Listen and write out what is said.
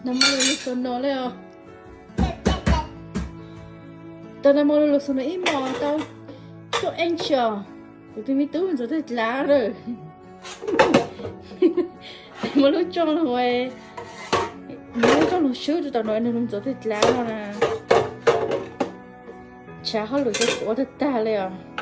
Nag hmo lug lug xaus no le os. Tau nag hmo lug lug xaus no ib hmos tau tuaj eej tsi os. Kuv tus me tub ntxuav tag dlav lawm. Muab lub rooj lug, muab lub rooj lug swb rau tom no nws lug ntxuav tag dlav no na. Tshav hauj lwm ces kuv ua tag tag li os.